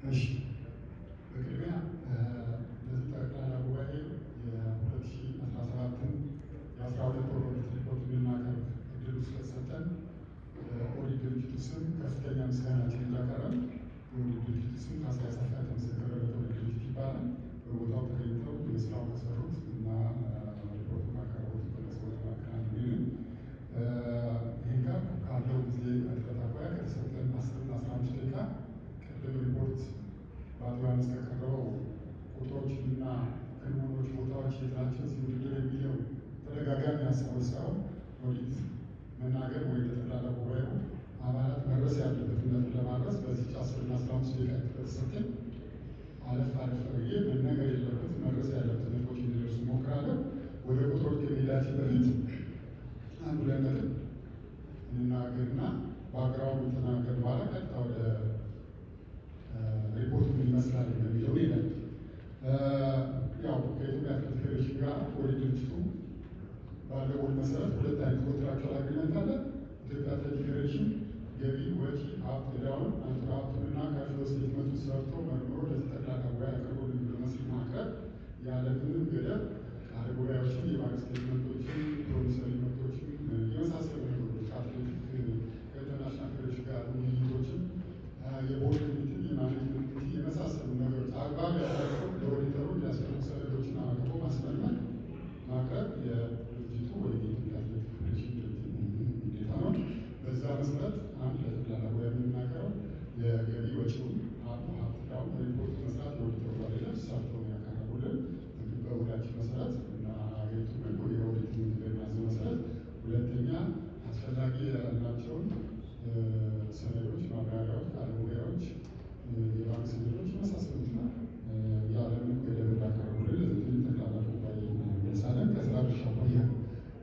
እሺ፣ በቅድሚያ ለዚህ ጠቅላላ ጉባኤ የ2017ን የ12 ወር ኦዲት ሪፖርት እንድናቀርብ እድሉ ስለተሰጠን በኦዲት ድርጅቱ ስም ከፍተኛ ምስጋናችንን እያቀረብን፣ የኦዲት ድርጅቱ ስም ካሳዬ አሰፋ የተመሰከረለት ኦዲት ድርጅት ይባላል። በቦታው ተገኝተው የስራው ከሰሩት እና ሪፖርቱን ካቀረቡት ግለሰቦች መካከል አንዱ ነኝ። ይህን ካልኩ ካለው ጊዜ እጥረት አኳያ ከተሰጠን 10ና 15 ደቂቃ ቅድም ሪፖርት በአቶ ዮሐንስ ከቀረበው ቁጥሮችንና ክንውኖች፣ ቦታዎች የት ናቸው እዚህ ውድድር የሚለው ተደጋጋሚ ሀሳቦች ሳይሆን ኦዲት መናገር ወይ ለጠቅላላ ጉባኤው አባላት መድረስ ያለበትን ነጥብ ለማድረስ በዚች 10ና 15 ደቂቃ ከተሰጠኝ አለፍ አለፍ ብዬ መነገር የለበት መድረስ ያለበት ነጥቦች እንዲደርሱ እሞክራለሁ። ወደ ቁጥሮች ከመሄዳችን በፊት አንድ ሁለት ነጥብ እንናገርና background ተናገር በኋላ ቀጥታ ወደ ሪፖርቱ ምን ይመስላል የሚለው ይላል። ያው ከኢትዮጵያ አትሌቲክስ ፌዴሬሽን ጋር ኦዲት ድርጅቱ ባለው ውል መሰረት ሁለት አይነት contractual agreement አለ። ኢትዮጵያ አትሌቲክስ ፌዴሬሽን ገቢ፣ ወጪ፣ ሀብት፣ ዕዳውን፣ አንጡራ ሀብቱንና cash flow statement ኡን ሰርቶ መርምሮ ለዚህ ጠቅላላ ጉባኤ አቅርቦልን ብሎ መስል ማቅረብ ያለምንም ገደብ ቃለ ጉባኤዎችን፣ የባንክ statement ኦችን፣ promissory note ኦችን የመሳሰሉ ነገሮች፣ ከአትሌቲክ ከ international ፌዴሬሽን ጋር ውይይቶችን፣ የቦርድ meeting፣ የ management meeting የመሳሰሉ ነገሮች አግባብ ያላቸው ለኦዲተሩ የሚያስፈልጉ ሰነዶችን አቅርቦ ማስመርመር ማቅረብ የድርጅቱ ወይ የኢትዮጵያ አትሌቲክስ ፌዴሬሽን ግዴታ ነው። በዛ መሰረት አንድ ለጠቅላላ ጉባኤ የምናቀረው የገቢ ወጪውን፣ ሀብት፣ ዕዳውን ሪፖርት መስራት የኦዲተሩ አይደለም፣ ሰርተው ያቀረቡልን በውላችን መሰረት እና ሀገሪቱ ሕግ የኦዲት በሚያዘው መሰረት። ሁለተኛ አስፈላጊ ያላቸውን ሰነዶች፣ ማብራሪያዎች፣ ቃለ ጉባኤዎች፣ የባንክ ሰነዶች የመሳሰሉትና ያለምንም ገደብ እንዳቀረቡልን ለዘጠኝ ጠቅላላ ጉባኤ እንገልጻለን። ከስራ ድርሻ አኳያ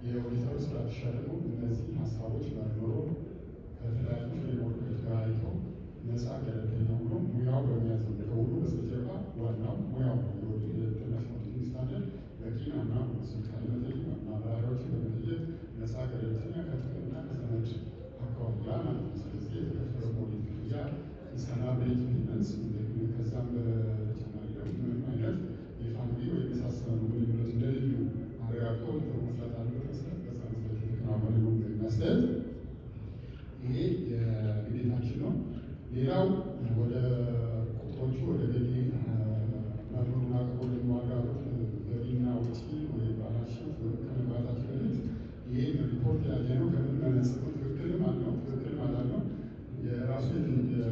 የኦዲተሩ ስራ ድርሻ ደግሞ እነዚህ ሀሳቦች መርምሮ ከተለያዩ framework ኦች ጋር አይቶ ነፃ ገለልተኛ ሆኖ ሙያው በሚያዘው፣ ከሁሉ በስተጀርባ ዋናው ሙያው ነው። የ International Auditing Standard በቂ ናምና ቃለ መጠይቅ ማብራሪያዎችን በመጠየቅ ነፃ ገለልተኛ ከጥቅምና ከዘመድ አኳያ ማለት ነው። ስለዚህ የተከፈለው ኦዲት ክፍያ ሰናብሬት payments፣ ከዛም በተጨማሪ ደግሞ ምንም አይነት የ family ወይ የመሳሰሉ ግንኙነት እንደሌሉ አረጋግጦ ኦዲተሩ መስራት አለበት መሰረት በዛ መሰረት የተከናወነ ነው የሚያስተያየት ይሄ የግዴታችን ነው። ሌላው ወደ ቁጥሮቹ ወደ ገቢ መምሩን አቅርቦ ለሚዋጋሉት ገቢና ወጪ ወይ balance sheet ከመግባታችን በፊት ይህን ሪፖርት ያየነው ከምን መነጽር ነው? ትክክልም አልነው ትክክልም አላልነው የራሱ የኢትዮጵያ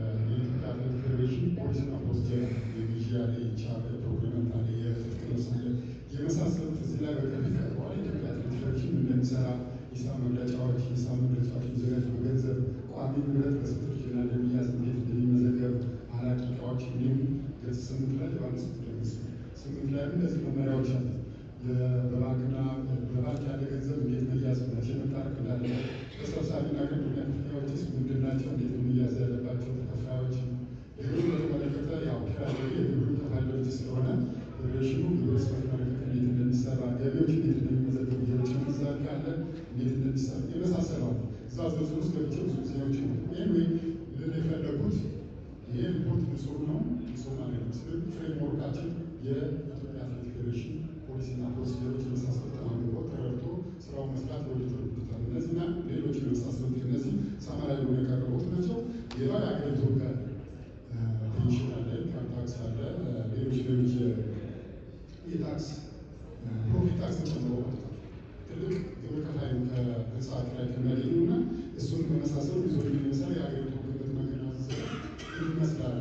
አትሌቲክስ ፌዴሬሽን ፖሊሲና procedure የግዢ አለ፣ የ HR procurement አለ፣ የትጥቅ ልብስ አለ፣ የመሳሰሉት እዚህ ላይ በከፊል ቀርበዋል። የኢትዮጵያ አትሌቲክስ ፌዴሬሽን እንደሚሰራ ሂሳብ መግለጫዎች የሚዘጋጅ በገንዘብ፣ ቋሚ ንብረት በስንት እርጅና እንደሚያዝ፣ እንዴት እንደሚመዘገብ፣ አላቂ እቃዎች፣ እንዲሁም ገጽ 8 ላይ የባንክ ገጽ 8 ላይ እንደዚህ መመሪያዎች አሉ። በባንክና በባንክ ያለ ገንዘብ እንዴት መያዝ፣ መቼ መታረቅ እንዳለበት፣ ተሰብሳቢና ቅድሚያ ክፍያዎችስ ምንድን ናቸው፣ እንዴት ነው መያዝ ያለባቸው ተከፋዮች፣ ግብሩን በተመለከተ ያው ኪራይ የግብሩ ከፋይ ድርጅት ስለሆነ ፌዴሬሽኑ ግብርስ በተመለከተ እንዴት እንደሚሰራ፣ ገቢዎች እንዴት እንደሚመዘገቡ፣ የውጭ ምንዛሪ ካለ እንዴት እንደሚሰራ የመሳሰለዋል። እዛ ዝርዝር ውስጥ ገብቼ ብዙ ጊዜዎች ነው። Anyway ልል የፈለጉት ይሄ ሪፖርት ንጹህ ነው ንጹህ ማለት ነው። Framework ኣችን የኢትዮጵያ አትሌቲክስ ፌዴሬሽን ፖሊሲና procedure ኦች የመሳሰሉት አንብቦ ተረድቶ ስራውን መስራት የኦዲተሩ ግዴታ ነው። እነዚህና ሌሎች የመሳሰሉት እነዚህ summary ሆነው የቀረቡት ናቸው። ሌላው የአገሪቱ pension አለ፣ income tax አለ፣ ሌሎች ሌሎች የታክስ profit tax ን ጨምሮ ማለት ነው። ትልቅ ግብር ከፋይ ከህንፃ ኪራይ ከሚያገኙ እና እሱን በመሳሰሉ ብዙ የሚመስል የሀገሪቱ ግምት መገናዘብ ይመስላል፣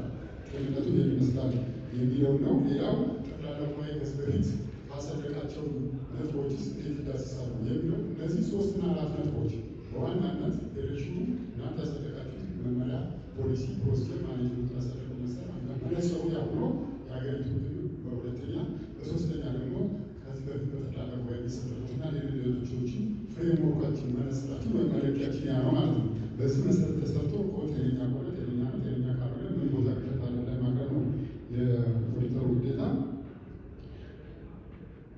ጤንነቱ ይህን ይመስላል የሚለው ነው። ሌላው ጠቅላላ ጉባኤ ከዚህ በፊት ካጸደቃቸው ነጥቦችስ እንዴት ይዳሰሳሉ የሚለው እነዚህ ሶስትና አራት ነጥቦች በዋናነት ፌዴሬሽኑ እናንተ ያጸደቃችሁት መመሪያ፣ ፖሊሲ፣ procedure፣ management ያጸደቀው መሰረት መነጽሩ ያው ሆኖ የሀገሪቱ ግብ በሁለተኛ፣ በሶስተኛ ደግሞ ከዚህ በፊት በጠቅላላ ጉባኤ የሚሰጡትና ሌሎች ሌሎችን framework ኣችን መነጽራችን ወይም መለኪያችን ያ ነው ማለት ነው። በዚህ መሰረት ተሰርቶ እኮ ጤነኛ ከሆነ ጤነኛ ነው፣ ጤነኛ ካልሆነ ምን ቦታ ክፍተት አለ ላይ ማቅረብ ነው የኦዲተሩ ግዴታ።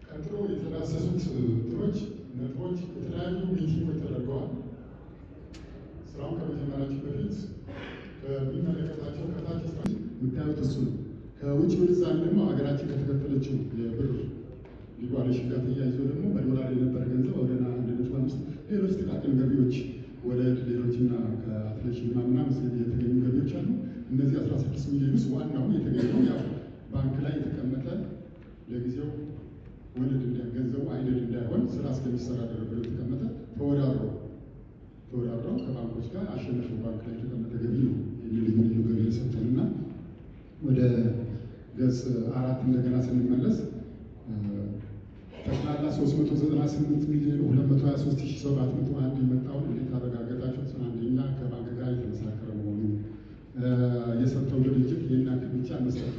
ቀጥሎ የተዳሰሱት እንትኖች ነጥቦች የተለያዩ meeting ኦች ተደርገዋል። ስራውን ከመጀመራችን በፊት በሚመለከታቸው ከታች የምታዩት እሱ ነው። ከውጭ ምንዛሪ ደግሞ ሀገራችን ከተከተለችው የብር devaluation ጋር ተያይዞ ደግሞ በዶላር የነበረ ገንዘብ ወደ 1.5፣ ሌሎች ጥቃቅን ገቢዎች ወደ ሌሎችና ከአትሌት ሽልማት ምናምን የተገኙ ገቢዎች አሉ። እነዚህ 16 ሚሊዮን ውስጥ ዋናው የተገኘው ያው ባንክ ላይ የተቀመጠ ለጊዜው ወለድ ገንዘቡ idle እንዳይሆን ስራ እስከሚሰራ ድረስ ብሎ የተቀመጠ ተወዳድረው ከባንኮች ጋር አሸንፈው ባንክ ላይ የተቀመጠ ገቢ ነው ልዩ ልዩ ገቢ የሰጠን። እና ወደ ገጽ 4 እንደገና ስንመለስ ጠቅላላ 398 ሚሊዮን 223,701 የመጣውን እንዴት አረጋገጣችሁ? አንደኛ ከባንክ ጋር የተመሳከረ መሆኑ፣ የሰጠው ድርጅት ይህን ያክል ብቻ መስጠቱ፣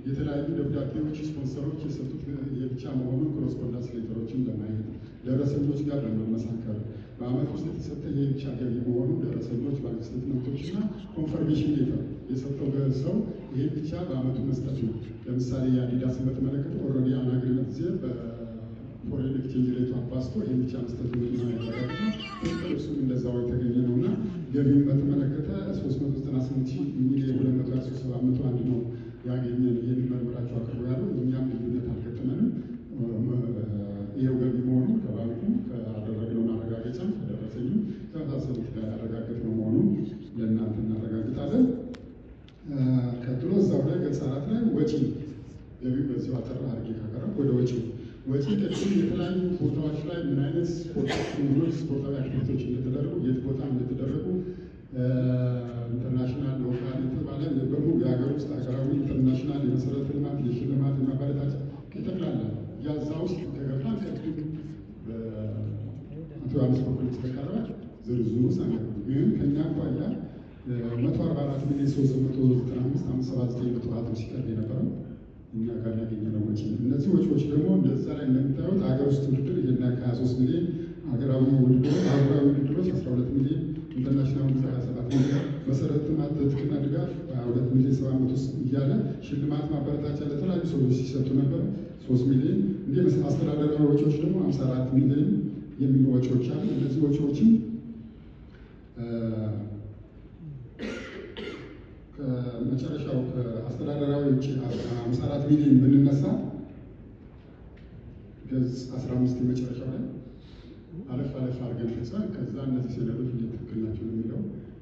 የተለያዩ ደብዳቤዎች ስፖንሰሮች የሰጡት የብቻ መሆኑን correspondence letter ኦችን በማየት፣ ደረሰኞች ጋር በመመሳከር፣ በአመት ውስጥ የተሰጠ የብቻ ገቢ መሆኑን ደረሰኞች፣ ባንክ statement ኦች እና confirmation letter የሰጠው ሰው ይህን ብቻ በአመቱ መስጠት ነው። ለምሳሌ የአዲዳስን በተመለከተ already an agreement ጊዜ በ foreign exchange rate ኡ አባዝቶ ይህን ብቻ መስጠቱ ነው ያረጋግጥ ነው። ትክክል፣ እሱም እንደዛው የተገኘ ነው። እና ገቢውን በተመለከተ 398 ሚሊዮን 223,701 ነው ያገኘን። ይህን መርምራችሁ አቅርቡ ያሉ እኛም ልዩነት አልገጠመንም። ይኸው ገቢ መሆኑን ከባንኩ ካደረግነው ማረጋገጫም ከደረሰኙ ከመሳሰሉት ጋር ያረጋገጥነው መሆኑን ለእናንተ እናረጋግጣለን። ቀጥሎ እዛው ላይ ገጽ 4 ላይ ወጪ ገቢው በዚሁ አጠር አድርጌ ካቀረብኩ ወደ ወጪ። ወጪ ቅድም የተለያዩ ቦታዎች ላይ ምን አይነት ስፖርታዊ activity ዎች እንደተደረጉ፣ የት ቦታ እንደተደረጉ፣ international፣ local የተባለ በሙሉ የሀገር ውስጥ ሀገራዊ፣ international፣ የመሰረተ ልማት፣ የሽልማት፣ የማበረታቻ ጠቅላላ ያዛ ውስጥ ከገባን ቅድም በአቶ ዮሐንስ በኩል ስለቀረበ ዝርዝሩ ውስጥ አንገባም። ግን ከእኛ አኳያ 144 ሚሊዮን 395 579 ሲቀርብ የነበረው እኛ ጋር ያገኘነው ወጪ ነው። እነዚህ ወጪዎች ደግሞ እንደዛ ላይ እንደምታዩት ሀገር ውስጥ ውድድር ይሄን 23 ሚሊዮን፣ ሀገራዊ ውድድሮች አህጉራዊ ውድድሮች 12 ሚሊዮን፣ international ውድድር 27 ሚሊዮን፣ መሰረተ ልማት ትጥቅና ድጋፍ 22 ሚሊዮን 700 እያለ፣ ሽልማት ማበረታቻ ለተለያዩ ሰዎች ሲሰጡ ነበር 3 ሚሊዮን፣ እንዲህ አስተዳደራዊ ወጪዎች ደግሞ 54 ሚሊዮን የሚሉ ወጪዎች አሉ። እነዚህ ወጪዎችን ከመጨረሻው ከአስተዳደራዊ ወጪ 54 ሚሊዮን ብንነሳ ገጽ 15 የመጨረሻው ላይ አለፍ አለፍ አድርገን ፍጻ ከዛ እነዚህ ሰነዶች እንዴት ትክክል ናቸው የሚለው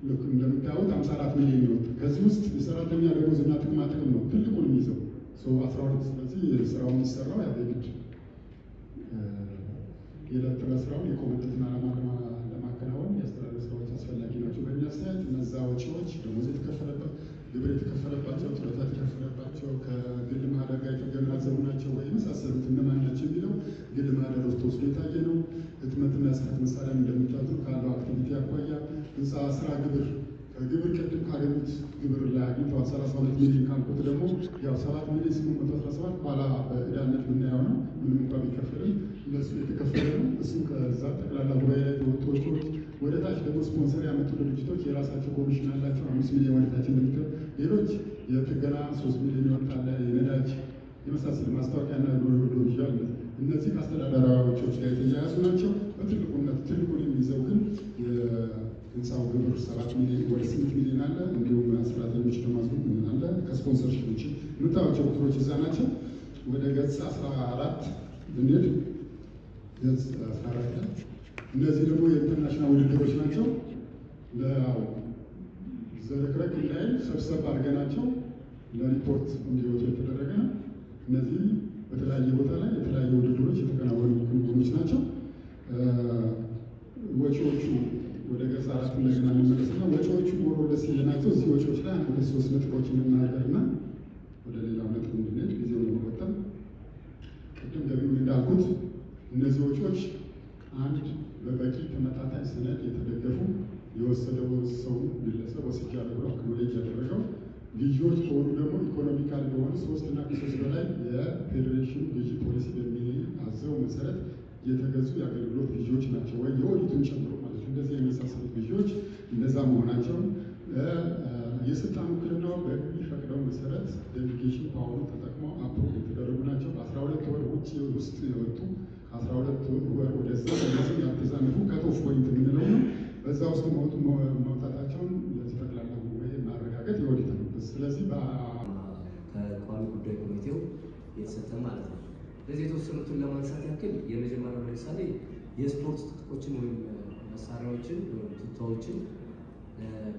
ልክ እንደምታዩት 54 ሚሊዮን ነው። ከዚህ ውስጥ የሰራተኛ ደሞዝ እና ጥቅማ ጥቅም ነው ትልቁን የሚይዘው 12። ስለዚህ ስራው የሚሰራው ያው የግድ የዕለት ተዕለት ስራውን የቆመለትን ዓላማ ለማከናወን የአስተዳደር ስራዎች አስፈላጊ ናቸው። በእኛ አስተያየት እነዛ ወጪዎች ደሞዝ የተከፈለበት፣ ግብር የተከፈለባቸው፣ ጡረታ የተከፈለባቸው፣ ከግል ማህደር ጋር የተገናዘቡ ናቸው ወይ የመሳሰሉት እነማን ናቸው የሚለው ግል ማህደር ውስጥ ተወስዶ የታየ ነው። ህትመትና ጽሕፈት መሳሪያም እንደምታዩት ካለው activity አኳያ፣ ህንፃ ስራ ግብር፣ ከግብር ቅድም ካገኙት ግብር ላይ አግኝተዋል 32 ሚሊዮን ካልኩት ደግሞ ያው 7 ሚሊዮን 817 ኋላ በዕዳነት የምናየው ነው። ምንም እንኳ ቢከፈልም ለእሱ የተከፈለ ነው። እሱ ከዛ ጠቅላላ ጉባኤ ላይ የወጡ ወጪዎች፣ ወደ ታች ደግሞ ስፖንሰር ያመጡ ድርጅቶች የራሳቸው ኮሚሽን አላቸው። 5 ሚሊዮን ወደ ታች እንደሚታዩት፣ ሌሎች የጥገና 3 ሚሊዮን ይወጣል፣ የነዳጅ የመሳሰሉ፣ ማስታወቂያና audiovisual፣ እነዚህ ከአስተዳደራዊ ወጪዎች ጋር የተያያዙ ናቸው። በትልቁነት ትልቁን የሚይዘው ግን የህንፃው ግብር 7 ሚሊዮን ወደ 8 ሚሊዮን አለ። እንዲሁም ሰራተኞች ደሞዝ አለ። ከ sponsorship ውጭ የምታዩቸው ቁጥሮች እዛ ናቸው። ወደ ገጽ 14 ብንሄድ ገጽ 14 ላይ እነዚህ ደግሞ የ international ውድድሮች ናቸው። ዝርክርክ እንዳይል ሰብሰብ አድርገናቸው ለሪፖርት እንዲወጡ የተደረገ ነው። እነዚህ በተለያየ ቦታ ላይ የተለያዩ ውድድሮች የተከናወኑ ክንውኖች ናቸው። ወጪዎቹ ወደ ገጽ 4 እንደገና እንመለስና ወጪዎቹ more or less ናቸው። እዚህ ወጪዎች ላይ አንድ ሁለት ሶስት ነጥቦች እንናገርና ወደ ሌላው ነጥብ እንድንሄድ ጊዜውን ለመቆጠብ፣ ቅድም ገቢውን እንዳልኩት እነዚህ ወጪዎች አንድ በበቂ ተመጣጣኝ ሰነድ የተደገፉ፣ የወሰደው ሰው ግለሰብ ወስጃለሁ ብሎ acknowledge ያደረገው፣ ግዢዎች ከሆኑ ደግሞ economical በሆኑ ሶስት እና ከሶስት በላይ የፌዴሬሽኑ ግዢ ፖሊሲ በሚያዘው መሰረት የተገዙ የአገልግሎት ግዢዎች ናቸው ወይ የኦዲቱን ጨምሮ ማለት እንደዚህ የመሳሰሉት ግዢዎች እንደዛ መሆናቸውን፣ የስልጣን ውክልናው በሚፈቅደው መሰረት delegation power ኡ ተጠቅመው approve የተደረጉ ናቸው። በ12 ወር ውጭ ውስጥ የወጡ፣ ከ12 ወር ወደዛ ወደዚህ ያልተዛነፉ cut off point የምንለው ነው። በዛ ውስጥ መውጣታቸውን ለዚህ ጠቅላላ ጉባኤ ማረጋገጥ የኦዲት ነው። ስለዚህ ከቋሚ ጉዳይ ኮሚቴው የተሰጠ ማለት ነው። ስለዚህ የተወሰኑትን ለማንሳት ያክል የመጀመሪያው ለምሳሌ የስፖርት ትጥቆችን ወይም መሳሪያዎችን ወይም ቱታዎችን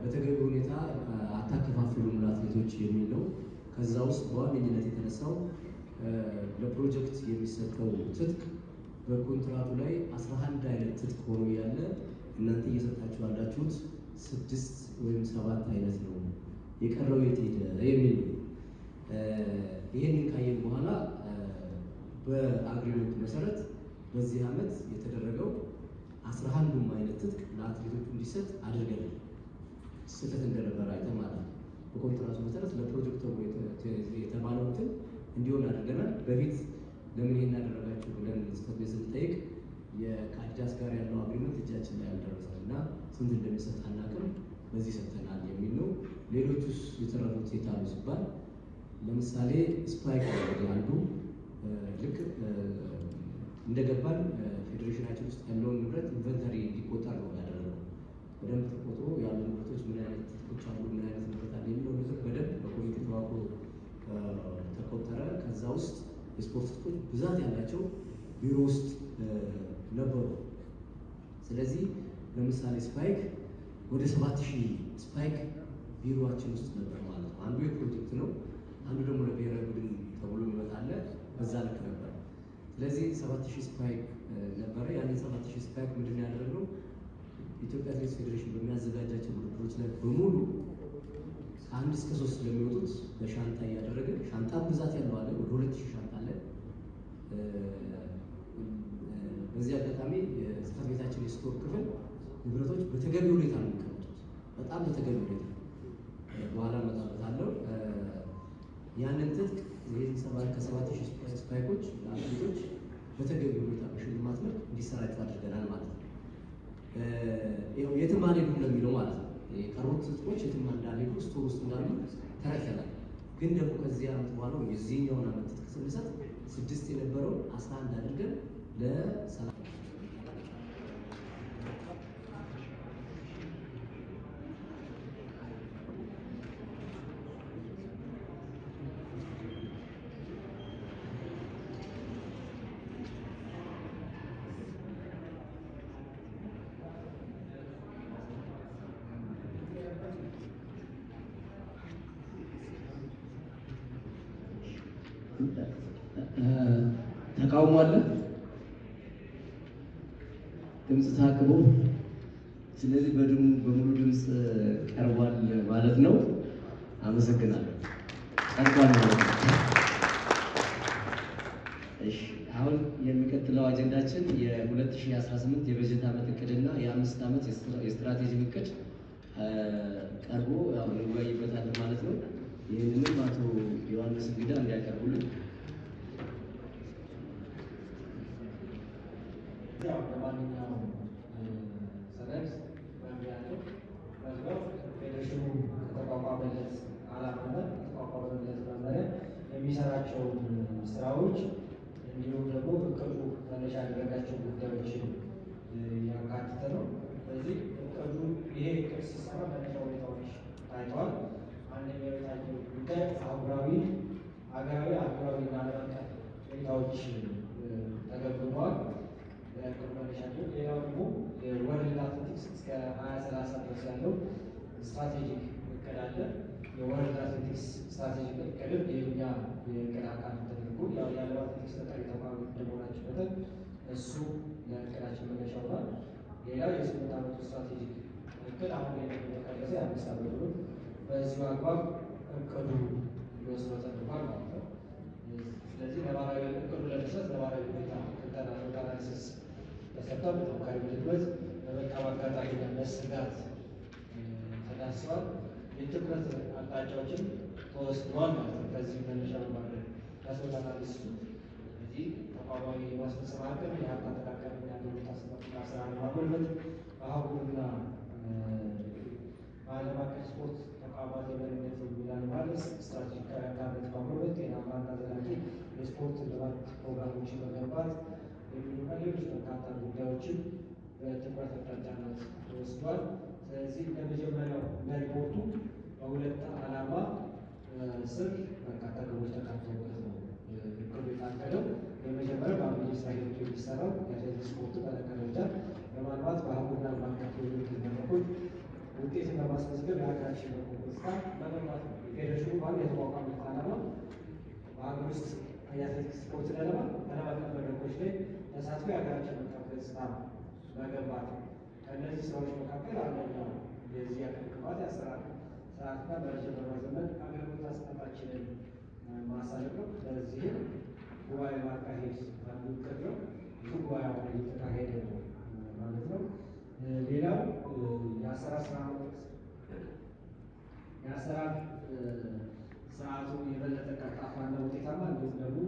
በተገቢ ሁኔታ አታከፋፍሉም ለአትሌቶች የሚል ነው። ከዛ ውስጥ በዋነኝነት የተነሳው ለፕሮጀክት የሚሰጠው ትጥቅ በኮንትራቱ ላይ 11 አይነት ትጥቅ ሆኖ ያለ እናንተ እየሰጣችሁ ያላችሁት 6 ወይም 7 አይነት ነው፣ የቀረው የት ሄደ የሚል ነው። ይህንን ካየን በኋላ በ agreement ኡ መሰረት በዚህ ዓመት የተደረገው 11ዱም አይነት ትጥቅ ለአትሌቶቹ እንዲሰጥ አድርገናል። ስህተት እንደነበረ አይተን ማለት ነው። በኮንትራቱ መሰረት ለፕሮጀክቱ የተባለው እንትን እንዲሆን አድርገናል። በፊት ለምን ይሄን አደረጋችሁ ብለን ጽሕፈት ቤት ስንጠይቅ ከአዲዳስ ጋር ያለው agreement እጃችን ላይ አልደረሰም እና ስንት እንደሚሰጥ አናውቅም፣ በዚህ ሰጥተናል የሚል ነው። ሌሎቹስ የተረፉት የታሉ ሲባል ለምሳሌ spike ነው አንዱ። ልክ እንደገባን ፌዴሬሽናችን ውስጥ ያለውን ንብረት inventory እንዲቆጠር ነው ያደረገው። በደንብ ተቆጥሮ ያሉ ንብረቶች ምን አይነት ትጥቆች አሉ፣ ምን አይነት ንብረት አለ የሚለው ነገር በደንብ በኮሚቴ ተዋቅሮ ተቆጠረ። ከዛ ውስጥ የስፖርት ትጥቆች ብዛት ያላቸው ቢሮ ውስጥ ነበሩ። ስለዚህ ለምሳሌ spike ወደ 7000 spike ቢሮአችን ውስጥ ነበር ማለት ነው። አንዱ የፕሮጀክት ነው፣ አንዱ ደግሞ ለብሔራዊ ቡድን ተብሎ ይመጣል። በዛ ልክ ነበር። ስለዚህ 7000 spike ነበረ። ያንን 7000 spike ምንድን ነው ያደረግነው? ኢትዮጵያ አትሌቲክስ ፌዴሬሽን በሚያዘጋጃቸው ውድድሮች ላይ በሙሉ ከ1 እስከ 3 ለሚወጡት በሻንጣ እያደረግን ሻንጣ ብዛት ያለው አለ፣ ወደ 2000 ሻንጣ አለ። በዚህ አጋጣሚ የጽሕፈት ቤታችን የ store ክፍል ንብረቶች በተገቢ ሁኔታ ነው የሚቀመጡት፣ በጣም በተገቢ ሁኔታ በኋላ እመጣበታለሁ። ያንን ትጥቅ ይህን ከ7000 spike ኦች ለአትሌቶች በተገቢ ሁኔታ በሽልማት መልክ እንዲሰራጩ አድርገናል ማለት ነው። የትም አልሄዱም ለሚለው ማለት ነው። የቀሩት ትጥቆች የትም እንዳልሄዱ store ውስጥ እንዳሉ ተረድተናል። ግን ደግሞ ከዚህ ዓመት በኋላ የዚህኛውን ዓመት ትጥቅ ስንሰጥ 6 የነበረው 11 አድርገን ለ30 ተቃውሞ አለ? ድምጽ ታቅቦ፣ ስለዚህ በሙሉ ድምጽ ቀርቧል ማለት ነው። አመሰግናለሁ። ቀርቧል ማለት ነው። እሺ፣ አሁን የሚቀጥለው አጀንዳችን የ2018 የበጀት ዓመት እቅድና የ5 ዓመት የስትራቴጂ እቅድ ቀርቦ ያው እንወያይበታለን ማለት ነው። ይህንንም አቶ ዮሐንስ እንግዳ እንዲያቀርቡልን። ያው ለማንኛውም ሰነድ መግቢያ ነው። መግቢያው ፌዴሬሽኑ ከተቋቋመለት ዓላማና ከተቋቋመለት መመሪያ የሚሰራቸውን ስራዎች እንዲሁም ደግሞ እቅዱ መነሻ ያደረጋቸው ጉዳዮችን ያካተተ ነው። ስለዚህ እቅዱ ይሄ እቅድ ሲሰራ መነሻ ሁኔታዎች ታይተዋል። አንደኛው የታየው ጉዳይ አህጉራዊ፣ ሀገራዊ፣ አህጉራዊ እና ዓለም አቀፍ ሁኔታዎች ተገምግመዋል። ለእቅዱ መነሻ እንዲሆን። ሌላው ደግሞ የ World Athletics እስከ 2030 ድረስ ያለው strategic እቅድ አለ። የ World Athletics strategic እቅድም የእኛ የእቅድ አካል ተደርጎ ያው የዓለም አትሌቲክስ ተጠሪ ተቋም እንደመሆናችን መጠን እሱ ለእቅዳችን መነሻ ሆኗል። ሌላው የ8 ዓመቱ strategic እቅድ አሁን ላይ የተቀረጸ የ5 ዓመቱ ነው። በዚሁ አግባብ እቅዱ እንዲወስነው ተደርጓል ማለት ነው። ስለዚህ ነባራዊ እቅዱ ለመስራት ነባራዊ ሁኔታ ትንተና analysis ተሰርቷል። በጥንካሬ ድክመት፣ በመልካም አጋጣሚና በስጋት ተዳስሷል። የትኩረት አቅጣጫዎችም ተወስነዋል ማለት ነው። ከዚህ መነሻ በማድረግ ከ SWOT analysis ኡ እዚህ ተቋማዊ የማስፈጸም አቅም፣ የሀብት አጠቃቀምና የአገልግሎት አሰራር ማጎልበት፣ በአህጉርና በዓለም አቀፍ ስፖርት ተቋማት የመሪነት ሚናን ማድረስ፣ ስትራቴጂካዊ አጋርነት ማጎልበት፣ ጤናማና ዘላቂ የስፖርት ልማት ፕሮግራሞችን መገንባት የሚሉና ሌሎች በርካታ ጉዳዮችን በትኩረት አቅጣጫነት ተወስዷል። ስለዚህ ለመጀመሪያው ለሪፖርቱ በሁለት ዓላማ ስር በርካታ ግቦች ተካተውበት ነው እቅዱ የታቀደው። የመጀመሪያው በአብይ ስራ ሂደቱ የሚሰራው የአትሌቲክስ ስፖርቱ በላቀ ደረጃ በማልማት በአህጉርና ዓለም አቀፍ የውድድር መድረኮች ውጤትን በማስመዝገብ የሀገራችን በጎ ገጽታ መገንባት ነው። የፌዴሬሽኑ ዋና የተቋቋመበት ዓላማ በሀገር ውስጥ የአትሌቲክስ ስፖርትን ለማልማት ዓለም አቀፍ መድረኮች ላይ ተሳትፎ የሀገራችን መልካም ገጽታ መገንባት ነው። ከእነዚህ ስራዎች መካከል አንደኛው የዚህ አቅም ግንባታ የአሰራር ስርዓትና መረጃ በማዘመን አገልግሎት አሰጣጣችንን ማሳለጥ ነው። ለዚህም ጉባኤ ማካሄድ አንዱ እቅድ ነው። ብዙ ጉባኤ አሁን እየተካሄደ ነው ማለት ነው። ሌላው የአሰራር ስርዓቱ የበለጠ ቀልጣፋና ውጤታማ እንዲሁም ደግሞ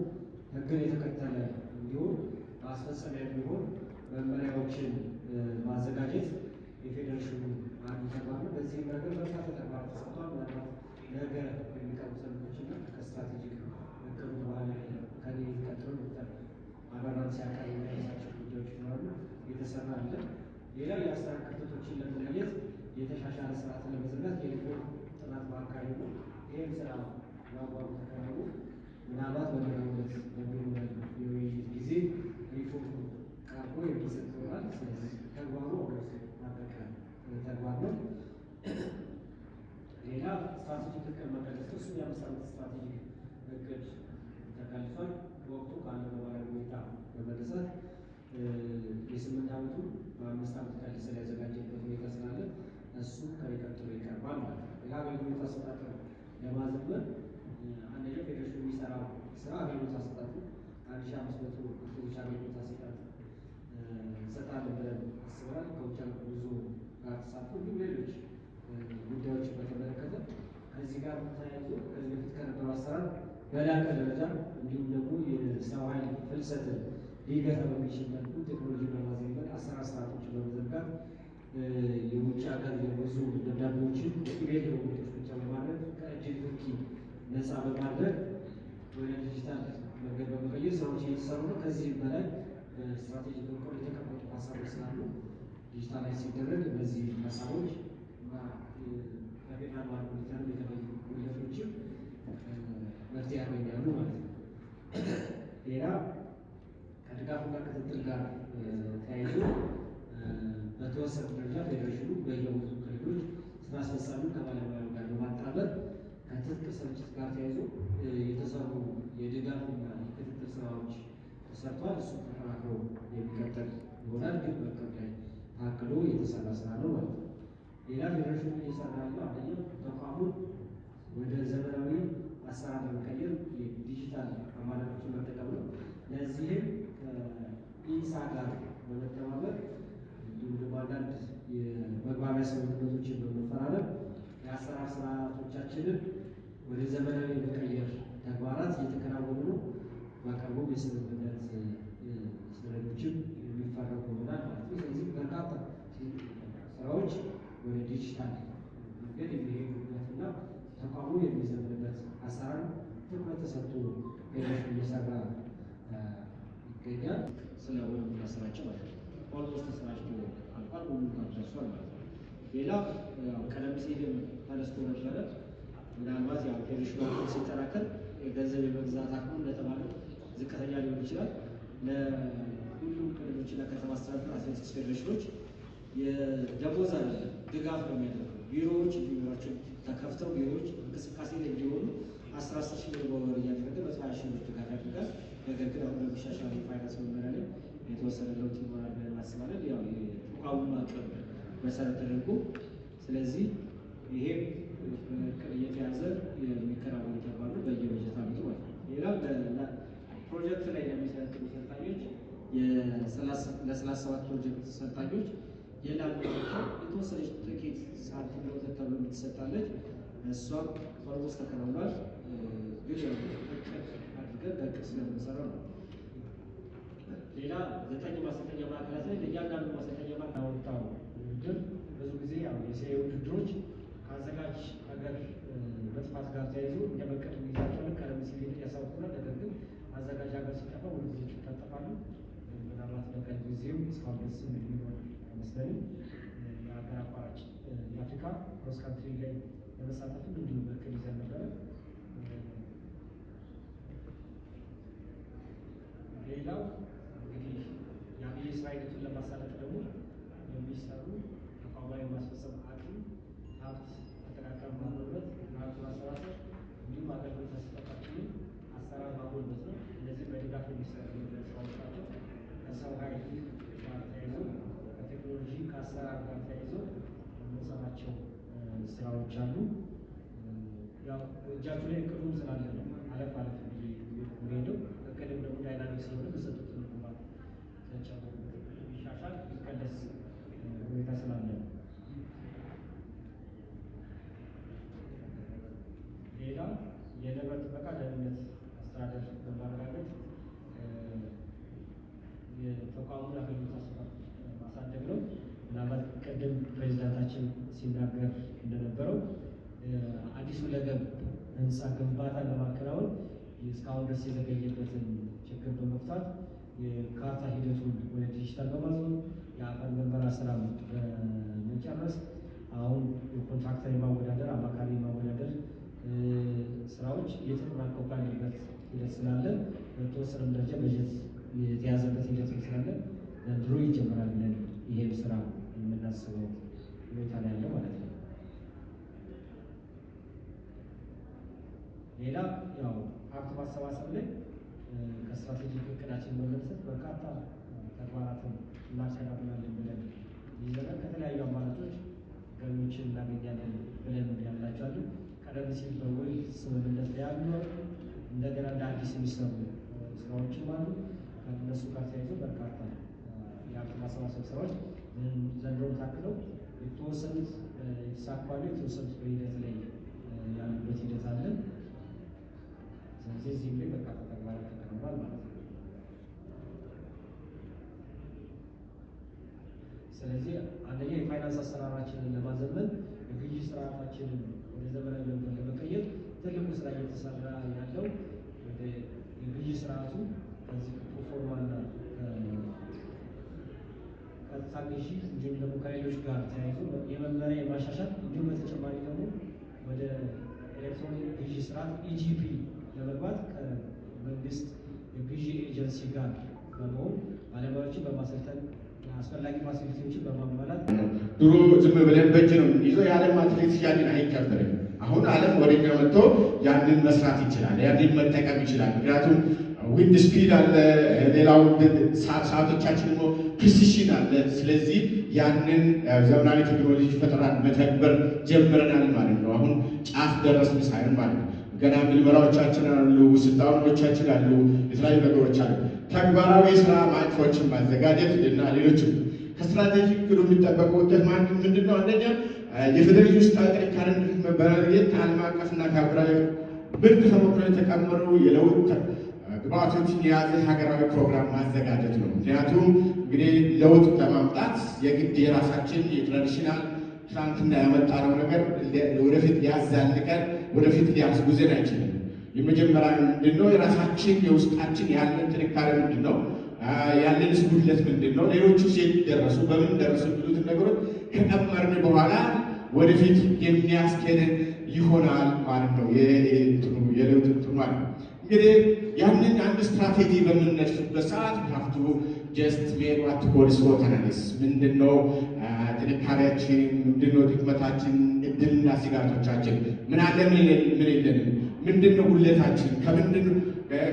ሕግን የተከተለ እንዲሆን ማስፈጸሚያ የሚሆን መመሪያዎችን ማዘጋጀት የፌዴሬሽኑ አንዱ ተግባር ነው። በዚህም ረገድ በርካታ ተግባራት ተሰርተዋል። ምናልባት ነገ የሚቀርቡ ሰነዶችና ከ strategic እቅዱ በኋላ ከኔ ቀጥሎ ዶክተር አበራን ሲያቀርቡ የሚያነሳቸው ጉዳዮች ይኖራሉ። የተሰራ አለ። ሌላው የአሰራር ክፍተቶችን ለመለየት የተሻሻለ ስርዓትን ለመዘርጋት የሪፎርም ጥናት ማካሄድ ነው። ይህም ስራ በአግባቡ ተከናውኖ ምናልባት በነገው ዕለት በሚኖረን የውይይት ጊዜ ሪፎርሙ ቀርቦ የሚሰጥ ይሆናል። ስለዚህ ተግባሩ ያበቀ ተግባር ነው። ሌላ strategic እቅድ መቀለጽ ነው። እሱም የ5 ዓመት strategic እቅድ ተቀልጿል። ወቅቱ ካለው ነባራዊ ሁኔታ በመነሳት የ8 ዓመቱ በ5 ዓመት ቀልሰን ያዘጋጀበት ሁኔታ ስላለ እሱ ከሚቀጥሎ ይቀርባል ማለት ነው። ሌላ አገልግሎት አሰጣጥን ለማዘመን አንደኛው ፌዴሬሽኑ የሚሰራው ስራ አገልግሎት አሰጣጥ ነው። 1500 አትሌቶች አገልግሎት አሰጣጥ እንሰጣለን ብለን አስበናል። ከውጭ ሀገር ጉዞ ጋር ተሳትፎ እንዲሁም ሌሎች ጉዳዮችን በተመለከተ ከዚህ ጋር ተያይዞ ከዚህ በፊት ከነበረው አሰራር በላቀ ደረጃ እንዲሁም ደግሞ የሰው ኃይል ፍልሰትን ሊገታ በሚችል መልኩ ቴክኖሎጂ በማዘመን አሰራር ስርዓቶችን በመዘርጋት የውጭ ሀገር የጉዞ ደብዳቤዎችን በኢሜል ልውውጦች ብቻ በማድረግ ከእጅ ንክኪ ነፃ በማድረግ ወደ ዲጂታል መንገድ በመቀየር ስራዎች እየተሰሩ ነው። ከዚህም በላይ በ strategic እቅዱ የተቀመጡ ሀሳቦች ስላሉ digitalize ሲደረግ እነዚህ ሀሳቦች እና በፌዴራል ባለሙያዎች የተለዩ ጉድለቶችም መፍትሄ ያገኛሉ ማለት ነው። ሌላ ከድጋፍና ክትትል ጋር ተያይዞ በተወሰነ ደረጃ ፌዴሬሽኑ በየብዙ ክልሎች ስራ አስፈጻሚውን ከባለሙያው ጋር በማጣመር ከትጥቅ ስርጭት ጋር ተያይዞ የተሰሩ የድጋፍና የክትትል ስራዎች ተሰርተዋል። እሱ ተጠናክሮ የሚቀጥል ይሆናል። ግን በእቅድ ላይ ታክሎ የተሰራ ስራ ነው ማለት ነው። ሌላ ፌዴሬሽኑ እየሰራ ያለው አንደኛው ተቋሙን ወደ ዘመናዊ አሰራር ለመቀየር የዲጂታል አማራጮችን መጠቀም ነው። ለዚህም ከኢንሳ ጋር በመተባበር እንዲሁም ደግሞ አንዳንድ የመግባቢያ ስምምነቶችን በመፈራረም የአሰራር ስርዓቶቻችንን ወደ ዘመናዊ የመቀየር ተግባራት እየተከናወኑ ነው። በቅርቡም የስምምነት ሰነዶችም የሚፈረሙ ይሆናል ማለት ነው። ስለዚህ በርካታ ስራዎች ወደ ዲጂታል መንገድ የሚሄዱበትና ተቋሙ የሚዘምንበት አሰራር ትኩረት ተሰጥቶ ፌዴሬሽኑ እየሰራ ይገኛል። ስለሆነ የምናሰራቸው ማለት ነው። almost ተሰራጭቶ አልቋል። ሁሉም ጋር ደርሷል ማለት ነው። ሌላ ቀደም ሲልም ተነስቶ ነበረ። ምናልባት ያው ፌዴሬሽኑ አቅም ሲጠናከር የገንዘብ የመግዛት አቅሙ እንደተባለው ዝቅተኛ ሊሆን ይችላል። ለሁሉም ክልሎችና ከተማ አስተዳደር አትሌቲክስ ፌዴሬሽኖች የደሞዝ አይደለም ድጋፍ ነው የሚያደርገው። ቢሮዎች እንዲኖራቸው ተከፍተው ቢሮዎች እንቅስቃሴ ላይ እንዲሆኑ 10 ሺህ ብር በወር እያደረገ 120 ሺህ ብር ድጋፍ ያደርጋል። ነገር ግን አሁን በሚሻሻለው የፋይናንስ መመሪያ ላይ የተወሰነ ለውጥ ይኖራል ብለን እናስባለን። ያው የተቋሙን አቅም መሰረት ተደርጎ ስለዚህ ይሄም በእቅድ እየተያዘ የሚከናወን ተግባር ነው በየበጀት ዓመቱ ማለት ነው። ሌላው ፕሮጀክት ላይ ለሚሰለጥኑ ሰልጣኞች ለ37 ፕሮጀክት ሰልጣኞች የላቸው የተወሰነች ጥቂት ሳንቲም ለወተት ተብሎ የምትሰጣለች እሷም almost ተከናውኗል። ግን እቅድ አድርገን በእቅድ ስለምንሰራው ነው። ሌላ 9 ማሰልጠኛ ማዕከላት ላይ ለእያንዳንዱ ማሰልጠኛ ማዕከል ያወጣው ውድድር ብዙ ጊዜ ያው የሴ ውድድሮች ከአዘጋጅ ሀገር መጥፋት ጋር ተያይዞ እኛ በእቅድ እንይዛቸዋለን። ቀደም ሲል ያሳውቁናል። ነገር ግን አዘጋጅ ሀገር ሲጠፋ ውድድሮች ይታጠፋሉ። ምናልባት በቀን ጊዜው እስካሁን ድረስ የሚኖር አይመስለንም። የሀገር አቋራጭ የአፍሪካ cross country ላይ ለመሳተፍም እንዲሁ በእቅድ ይዘን ነበረ። ሌላው እንግዲህ የአብይ ስራ ሂደቱን ለማሳለጥ ደግሞ የሚሰሩ ተቋማዊ ማስፈጸም አቅም፣ ሀብት አጠቃቀም ማጎልበት፣ ሀብት ማሰባሰብ እንዲሁም አገልግሎት አሰጣጣችንን አሰራር ማጎልበት ነው። እነዚህ በድጋፍ የሚሰሩ ስራዎች ናቸው። ከሰው ኃይል ጋር ተያይዞ፣ ከቴክኖሎጂ፣ ከአሰራር ጋር ተያይዞ የምንሰራቸው ስራዎች አሉ። ያው እጃችሁ ላይ እቅዱም ስላለ ነው አለፍ አለፍ ብዬ የምሄደው። እቅድም ደግሞ dynamic ስለሆነ በሰጡትን ግባት ተጨምሮ ቢሻሻል ቢከለስ ሁኔታ ስላለ ነው። ሌላው የንብረት ጥበቃ ደህንነት አስተዳደር በማረጋገጥ የተቋሙን አገልግሎት አሰጣጥ ማሳደግ ነው። ምናልባት ቅድም ፕሬዚዳንታችን ሲናገር እንደነበረው አዲሱ ሁለገብ ህንፃ ግንባታን ለማከናወን እስካሁን ድረስ የዘገየበትን ችግር በመፍታት የካርታ ሂደቱን ወደ ዲጂታል በማዞር፣ የአፈር ምርመራ ስራ በመጨረስ፣ አሁን የኮንትራክተር የማወዳደር፣ አማካሪ የማወዳደር ስራዎች እየተጠናቀቁ ያለበት ሂደት ስላለ፣ በተወሰነም ደረጃ በጀት የተያዘበት ሂደት ስላለ ዘንድሮ ይጀምራል ብለን ይሄም ስራ የምናስበው ሁኔታ ላይ ያለው ማለት ነው። ሌላ ያው ሀብት ማሰባሰብ ላይ ከ strategic እቅዳችን በመነሳት በርካታ ተግባራትን እናከናውናለን ብለን ይዘናል። ከተለያዩ አማራጮች ገቢዎችን እናገኛለን ብለን ያልናቸው አሉ። ቀደም ሲል በውል ስምምነት ላይ ያሉ፣ እንደገና እንደ አዲስ የሚሰሩ ስራዎችም አሉ። ከእነሱ ጋር ተያይዞ በርካታ የሀብት ማሰባሰብ ስራዎች ዘንድሮም ታክለው የተወሰኑት የተሳኩ አሉ፣ የተወሰኑት በሂደት ላይ ያሉበት ሂደት አለ። ስለዚህ እዚህም ላይ በርካታ ተግባራት ተከናውኗል ማለት ነው። ስለዚህ አንደኛ የፋይናንስ አሰራራችንን ለማዘመን፣ የግዢ ስርዓታችንን ወደ ዘመናዊ መንገድ ለመቀየር ትልቁ ስራ እየተሰራ ያለው ወደ የግዢ ስርዓቱ ከዚህ ከፕሮፎርማና ቀጥታ ግዢ እንዲሁም ደግሞ ከሌሎች ጋር ተያይዞ የመመሪያ የማሻሻል፣ እንዲሁም በተጨማሪ ደግሞ ወደ ኤሌክትሮኒክ ግዢ ስርዓት EGP ለመግባት ከመንግስት የግዢ ኤጀንሲ ጋር በመሆን ባለሙያዎችን በማሰልጠን፣ አስፈላጊ facility ዎችን በማሟላት ድሮ ዝም ብለን በእጅ ነው የምንይዘው። የዓለም አትሌቲክስ ያንን አይቀበልም። አሁን ዓለም ወደኛ መጥቶ ያንን መስራት ይችላል፣ ያንን መጠቀም ይችላል። ምክንያቱም wind speed አለ፣ ሌላው ሰዓቶቻችን ደግሞ precision አለ። ስለዚህ ያንን ዘመናዊ ቴክኖሎጂ ፈጠራን መተግበር ጀምረናል ማለት ነው። አሁን ጫፍ ደረስን ሳይሆን ማለት ነው። ገና ምልመራዎቻችን አሉ፣ ስልጠናዎቻችን አሉ፣ የተለያዩ ነገሮች አሉ። ተግባራዊ የስራ ማዕቀፎችን ማዘጋጀት እና ሌሎችም። ከ strategic እቅዱ የሚጠበቀው ውጤት ምንድን ነው? አንደኛ የፌዴሬሽን ውስጣዊ ጥንካሬን በመለየት ከዓለም አቀፍና ከአህጉራዊ ምርጥ ተሞክሮ የተቀመሩ የለውጥ ግብዓቶችን የያዘ ሀገራዊ ፕሮግራም ማዘጋጀት ነው። ምክንያቱም እንግዲህ ለውጥ ለማምጣት የግድ የራሳችን የ traditional ትናንትና ያመጣነው ነገር ወደፊት ሊያዛልቀን፣ ወደፊት ሊያስጉዘን አይችልም። የመጀመሪያ ምንድን ነው? የራሳችን የውስጣችን ያለን ጥንካሬ ምንድን ነው? ያለንስ ጉድለት ምንድን ነው? ሌሎቹ የት ደረሱ፣ በምን ደረሱ የሚሉትን ነገሮች ከቀመርን በኋላ ወደፊት የሚያስኬድን ይሆናል ማለት ነው። የለውጥ እንትኑ ማለት ነው። እንግዲህ ያንን አንድ ስትራቴጂ በምንነድፍበት ሰዓት have to just make what call SWOT analysis። ምንድን ነው ጥንካሬያችን? ምንድን ነው ድክመታችን? እድልና ስጋቶቻችን ምን አለ፣ ምን የለንም? ምንድን ነው ጉድለታችን? ከምንድን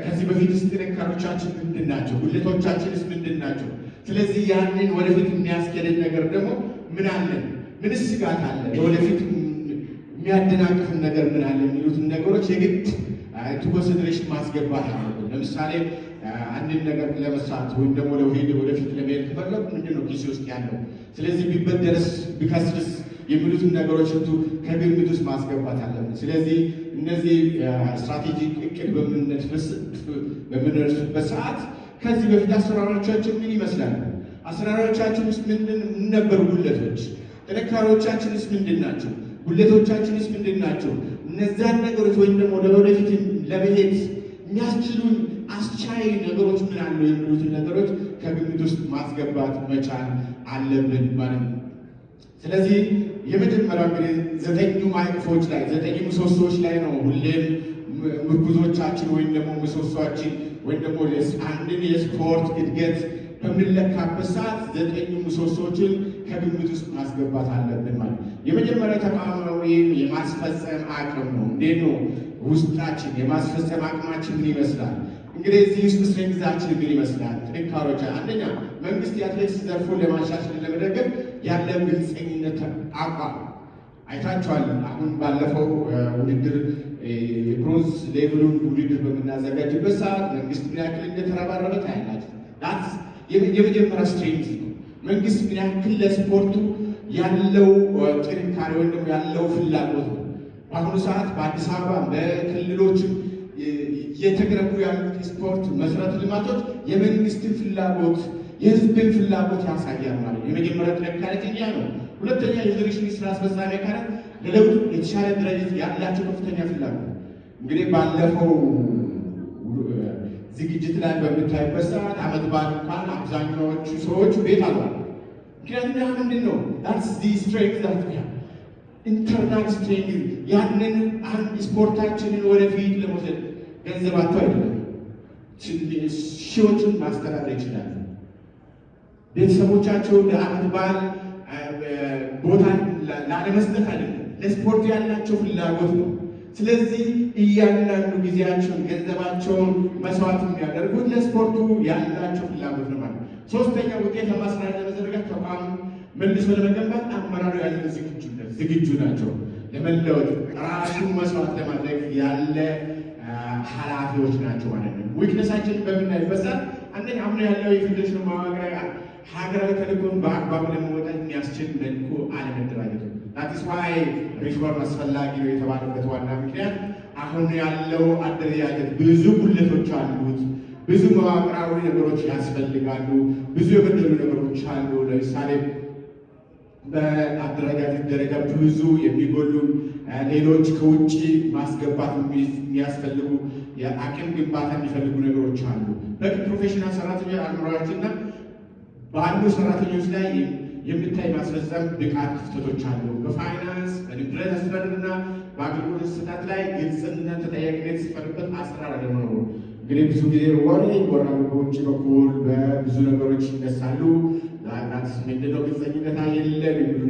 ከዚህ በፊትስ ጥንካሬዎቻችን ምንድን ናቸው? ጉድለቶቻችንስ ምንድን ናቸው? ስለዚህ ያንን ወደፊት የሚያስኬድን ነገር ደግሞ ምን አለን? ምንስ ስጋት አለ? ለወደፊት የሚያደናቅፍን ነገር ምን አለ? የሚሉትን ነገሮች የግድ to consideration ማስገባት አለብን። ለምሳሌ አንድን ነገር ለመስራት ወይም ደግሞ ወደፊት ለመሄድ ከፈለጉ ምንድን ነው ኪሴ ውስጥ ያለው? ስለዚህ ቢበደርስ፣ ቢከስርስ የሚሉትን ነገሮች into ከግምት ውስጥ ማስገባት አለብን። ስለዚህ እነዚህ strategic እቅድ በምንነድፍበት ሰዓት ከዚህ በፊት አሰራሮቻችን ምን ይመስላሉ? አሰራሮቻችን ውስጥ ምንድን ነበሩ ጉድለቶች? ጥንካሬዎቻችንስ ምንድን ናቸው? ጉድለቶቻችንስ ምንድን ናቸው? እነዛን ነገሮች ወይም ደግሞ ወደፊት ለመሄድ የሚያስችሉን አስቻይ ነገሮች ምን አሉ የሚሉትን ነገሮች ከግምት ውስጥ ማስገባት መቻል አለብን ማለት ነው። ስለዚህ የመጀመሪያው እንግዲህ ዘጠኙ ማዕቀፎች ላይ፣ ዘጠኙ ምሰሶዎች ላይ ነው ሁሌም ምርኩዞቻችን ወይም ደግሞ ምሰሷችን ወይም ደግሞ አንድን የስፖርት እድገት በምንለካበት ሰዓት ዘጠኙ ምሰሶችን ከግምት ውስጥ ማስገባት አለብን ማለት ነው። የመጀመሪያ ተቋማዊ የማስፈጸም አቅም ነው። እንዴት ነው ውስጣችን የማስፈጸም አቅማችን ምን ይመስላል? እንግዲህ እዚህ ውስጥ strength ኣችን ምን ይመስላል? ጥንካሬዎች፣ አንደኛ መንግስት የአትሌቲክስ ዘርፉን ለማሻሻል ለመደገፍ ያለን ግልጸኝነት አቋም አይታችኋል። አሁን ባለፈው ውድድር የ bronze level ኡን ውድድር በምናዘጋጅበት ሰዓት መንግስት ምን ያክል እንደተረባረበ ታያላችሁ። That's የመጀመሪያ strength ነው። መንግስት ምን ያክል ለስፖርቱ ያለው ጥንካሬ ወይም ደግሞ ያለው ፍላጎት ነው። በአሁኑ ሰዓት በአዲስ አበባ በክልሎችም እየተገነቡ ያሉት የስፖርት መሰረተ ልማቶች የመንግስትን ፍላጎት፣ የህዝብን ፍላጎት ያሳያል ማለት ነው። የመጀመሪያ ጥንካሬ ያ ነው። ሁለተኛ የፌዴሬሽኑ ስራ አስፈጻሚ አካላት ለለውጥ የተሻለ ድርጅት ያላቸው ከፍተኛ ፍላጎት። እንግዲህ ባለፈው ዝግጅት ላይ በምታይበት ሰዓት አመት በዓል እንኳን አብዛኛዎቹ ሰዎች ቤት አሉ። ምክንያቱም ያ ምንድን ነው? That's the strength that we have, internal strength። ያንን አንድ ስፖርታችንን ወደፊት ለመውሰድ ገንዘባቸው አይደለም፣ ሺዎችን ማስተዳደር ይችላሉ። ቤተሰቦቻቸው ለአመት በዓል ቦታ ላለመስጠት አይደለም፣ ለስፖርት ያላቸው ፍላጎት ነው። ስለዚህ እያንዳንዱ ጊዜያቸውን፣ ገንዘባቸውን መስዋዕት የሚያደርጉት ለስፖርቱ ያላቸው ፍላጎት ነው ማለት ነው። ሶስተኛ ውጤታማ ስራ ለመዘርጋት ተቋም መልሶ ለመገንባት አመራሩ ያለው ዝግጁነት፣ ዝግጁ ናቸው ለመለወጥ፣ ራሱን መስዋዕት ለማድረግ ያለ ኃላፊዎች ናቸው ማለት ነው። Weakness ኣችንን በምናይበት ሰዓት አንደኛ አሁን ያለው የፌዴሬሽኑ መዋቅራዊ ሀገራዊ ተልዕኮን በአግባቡ ለመወጣት የሚያስችል መልኩ አለመደራጀቱ። That's why reform አስፈላጊ ነው የተባለበት ዋና ምክንያት አሁን ያለው አደረጃጀት ብዙ ጉድለቶች አሉት። ብዙ መዋቅራዊ ነገሮች ያስፈልጋሉ። ብዙ የጎደሉ ነገሮች አሉ። ለምሳሌ በአደረጃጀት ደረጃ ብዙ የሚጎሉ፣ ሌሎች ከውጭ ማስገባት የሚያስፈልጉ፣ የአቅም ግንባታ የሚፈልጉ ነገሮች አሉ። በቂ professional ሰራተኞች አለመኖራችንና ባሉ ሰራተኞች ላይ የሚታይ ማስፈጸም ብቃት ክፍተቶች አሉ። በፋይናንስ፣ በንብረት አስተዳደርና በአገልግሎት አሰጣጥ ላይ ግልጽነት፣ ተጠያቂነት የተሰፈነበት አሰራር አለመኖሩ። እንግዲህ ብዙ ጊዜ ወሬ ይወራሉ፣ በውጭ በኩል በብዙ ነገሮች ይነሳሉ። ምንድነው ግልጸኝነት የለም የሚሉ